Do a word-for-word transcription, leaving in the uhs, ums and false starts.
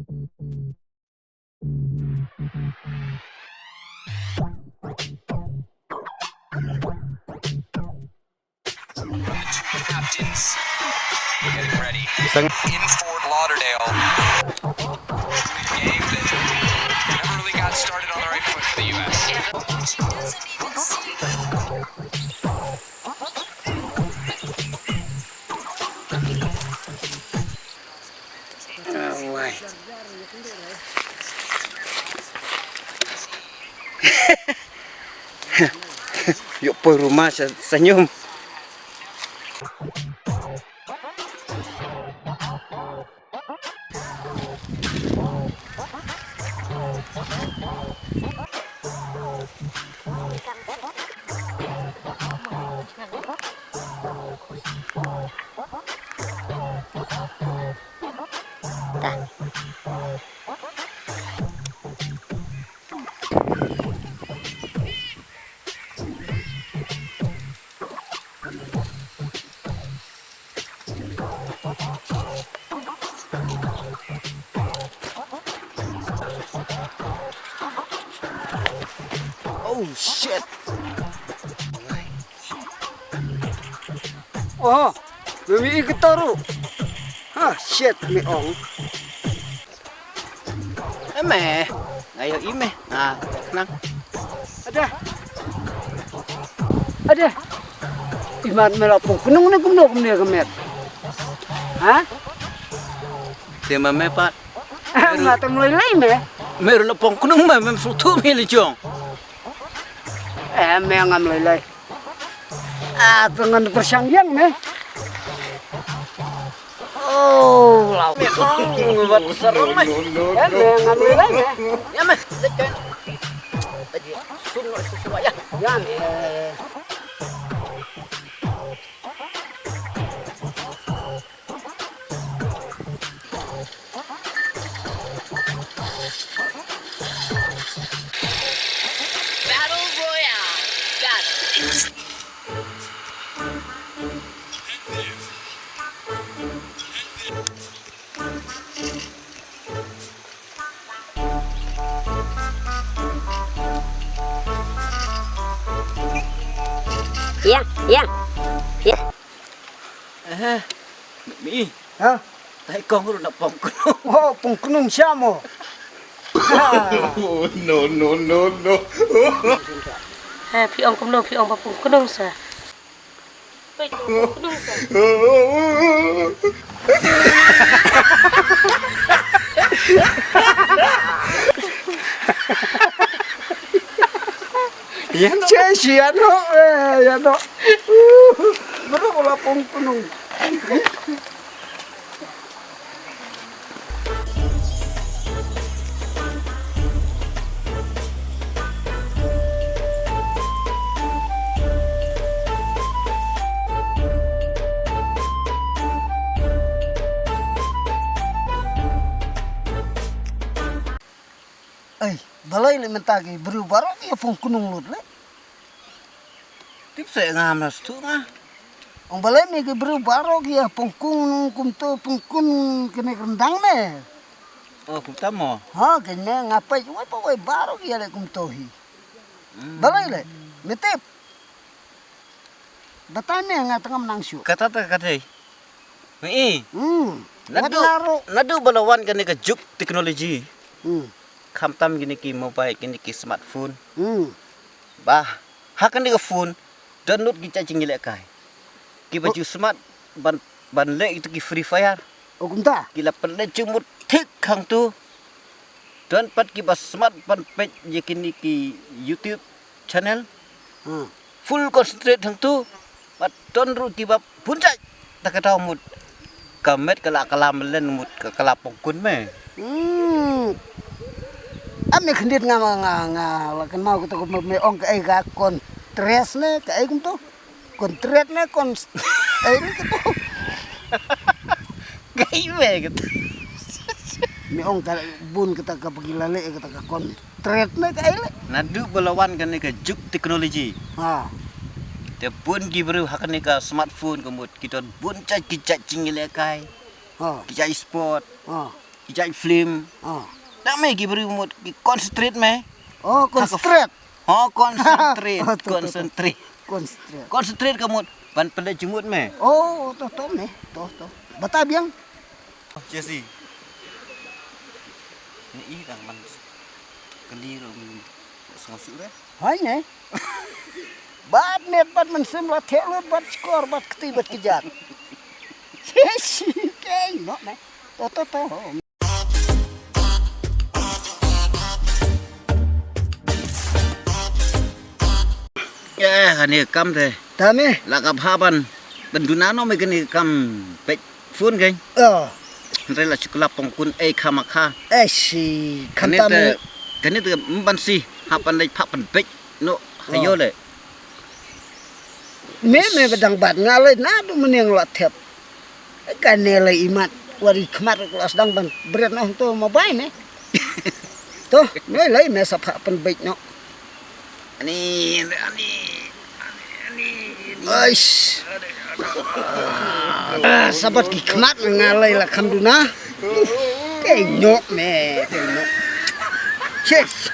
Captains, we're getting ready. In Fort Lauderdale, a game that never really got started on the right foot for the U S. Ïoh poi rumah sa-, senyum. Oh shit. Oh, mami ikataru. Ha, shit, mi ong. Eme, ngayo ime. Ah, nang. Ada. Ada. Imat me la pung kunung ne kumno kumne kemet. Ha? Te ma me pat. Ma tem lei lei me. Me ru la pung kunung ma me sutu me le jong. Eh, me ngam lei lei. Ah, tu ngan persyang yang me. Oh, lau. Me ong wat sarong me. Ya me ngam lei lei me. Ya me. Sun lo su ya. Ya me. Battle Royale. Battle. Yang, yang. Yang. Eh, mi. Ha? Tai kong ruh na pong kunung. Oh, pong kunung siamo. Oh, no, no, no, no. Eh, phi ong kumno, phi ong ba pong kunung sa. Phi ong pong kunung sa. Yan siya, siya, no? Eh, yan, no? Bro, wala pong kunung. Ai, balei leh mynta ki briew baroh ki ïa pung kunung lut leh. Tip seh nga, mla sdang nga. Ong balei me ki briew baroh ki ïa pung kunung kumto, pung kun kane ka ryndang me. Oh, kumta mo. Ha, kane nga peit wei pa wei baroh ki ïa leh kumto hi. Hmm. Balei leh? Me tip. Batai me, nga tang ngam nang shuh. Kata ta ka dei. Me i. Hmm. Naduh, naduh ba la wan kane ka juk technology. Hmm. Khamtam kine ki mobile, kine ki smartphone. Hmm. Bah, ha kane ka phone, download ki jait jingïalehkai. Ki ba ju smart ban, ban leh itu ki Free Fire. Oh, kumta? Ki la pynleh jingmut thik hangtu. Don pat ki ba smart ban peit ïa kine ki YouTube channel. Hmm. Full concentrate hangtu. Bad don ruh ki ba bun jait. Ta ka daw mut. Ka met ka la, ka la mlien mut ka, ka la pongkun me. Hmm. Am me khyndiat nga, nga, nga, nga la kynmaw kata ka me, me ong kaei ka kon tres ne kaei kumto. Kon tret ne kon s-, ei ne kata. Kaei me kata. Me ong ka bun kata ka pagi la leh kata ka kon tret ne kaei leh. Naduh ba la wan kane ka juk technology. Ha. Te bun ki briew ha kane ka smartphone ka mut ki don bun jait ki jait jingïalehkai. Ha. Ki jait sport. Ha. Judge film. Oh. Tang me ki briew mut ki concentrate me. Oh, concentrate. Oh, concentrate. Oh, to, to, to. Concentrate. Concentrate. Concentrate ka mut ban pynleit jingmut me. Oh, to, to me. To, to. Bata biang. Jesse. Ni i dang man kali ro mi sngewsih re. Hai ne. Bad met bad mynsiem la theh lut bad skor bad kti bad kjat. Jesse, kei no me. To, to, to. Eh, kane kam te. Tame. La ka bha ban. Ban duna no me kane kam pek phone kai. Oh. Hynrei la shu klap pong kun ei khama kha. Eh, shi. Kane khamtam te, kane te mban si. Ha pan leit pha pan pek. No, hayo le. Me, me ba dang bat nga lei na du myneng la thep. Kane lei imat. Wari khmat la sdang ban bret noh to ma bai me. To, me lei me sa pha pan bek noh. Ani, ani, ani, ani. Ais. Ah, sabat ki khmat nga lei la kham duna. Te nyok me, te nyok. Yes.